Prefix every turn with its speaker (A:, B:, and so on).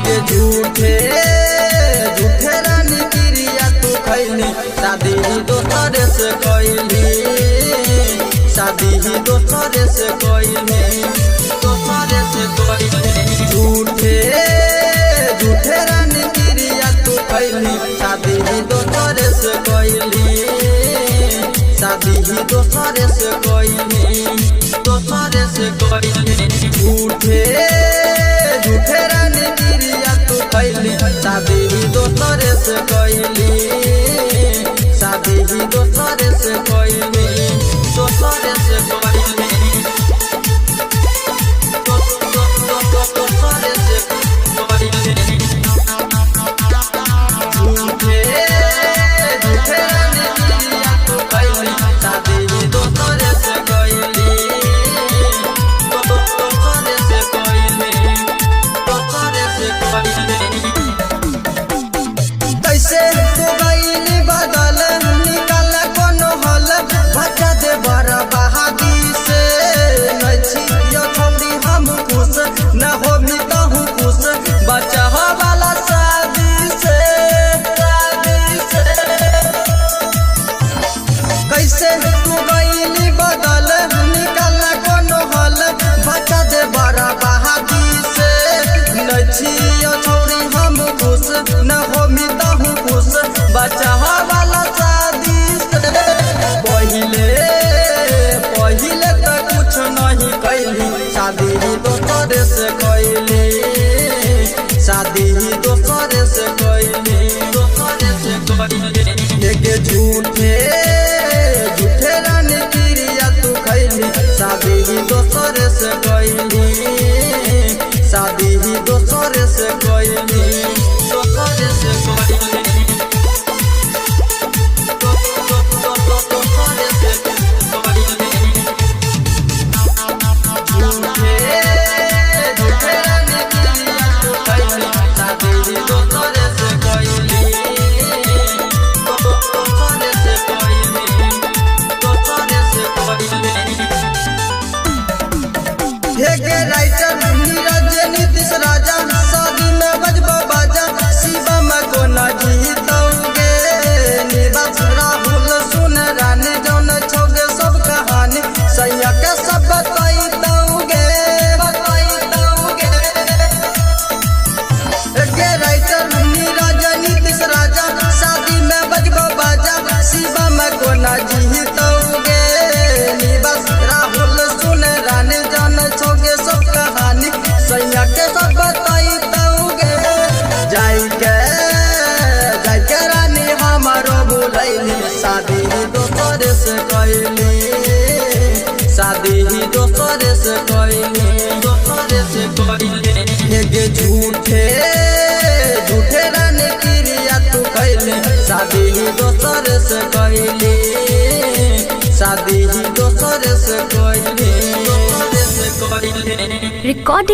A: के झूठे झूठे रानी क्रिया तू खैली, शादी ही दोसरे से कैली, शादी ही दोसरे से कैली, दोसरे से कैली। झूठे झूठे रानी क्रिया तू खैली, शादी ही दोसरे से कैली, शादी ही दोसरे से कैली, दोसरे से कैली। झूठे झूठे रानी क्रिया तू खैली, शादी ही दोसरे से कैली, शादी ही दोसरे से कैली, दोसरे से कैली, दोसरे से कैली। झूठे झूठे रानी क्रिया तू खैली, शादी ही दोसरे से कैली, दोसरे से कैली, दोसरे से कैली। कैसे तू गईली बदल, निकाल कोनो हल, बचा दे बड़ा बहादी से। नहीं यो छौरी हम खुश, न होमी तहु खुश, बचा वाला शादी से, शादी से। कैसे तू गईली बदल, निकाल कोनो हल, बचा दे बड़ा बहादी से। नहीं यो छौरी हम खुश, न होमी तहु खुश, बचा वाला शादी से। पहिले पहिले त कुछ नहीं कैली, शादी ही दोसरे से कैली, शादी ही दोसरे से कैली, दोसरे से कैली। के झूठे झूठे रानी क्रिया तू खैली, शादी ही दोसरे से कैली, शादी ही दोसरे से कैली, दोसरे से कैली, दोसरे से कैली। झूठे झूठे रानी क्रिया तू खैली, शादी ही दोसरे से कैली, दोसरे से कैली, दोसरे से कैली। हे के राइटर नीरज नीतीश राजा, शादी में बजबो बाजा, शिवा में कोना जीतौगे। निवास राहुल सुन रानी, जौन छौगे सब कहानी, सैया के सब बतैतौगे, बतैतौगे। के राइटर नीरज नीतीश राजा, शादी में बजबो बाजा, शिवा में कोना जीतौगे। निवास राहुल सुन रानी, जौन छौगे सब कहानी, सैया के सब बतैतौगे। जाइके जाइके रानी हमारो भुलैली, शादी ही दोसरे से कैली, शादी ही दोसरे से कैली, दोसरे से कैली। हे झूठे झूठे रानी क्रिया तू खैली, शादी ही दोसरे से कैली, शादी ही दोसरे से कैली, दोसरे से कैली।
B: Recording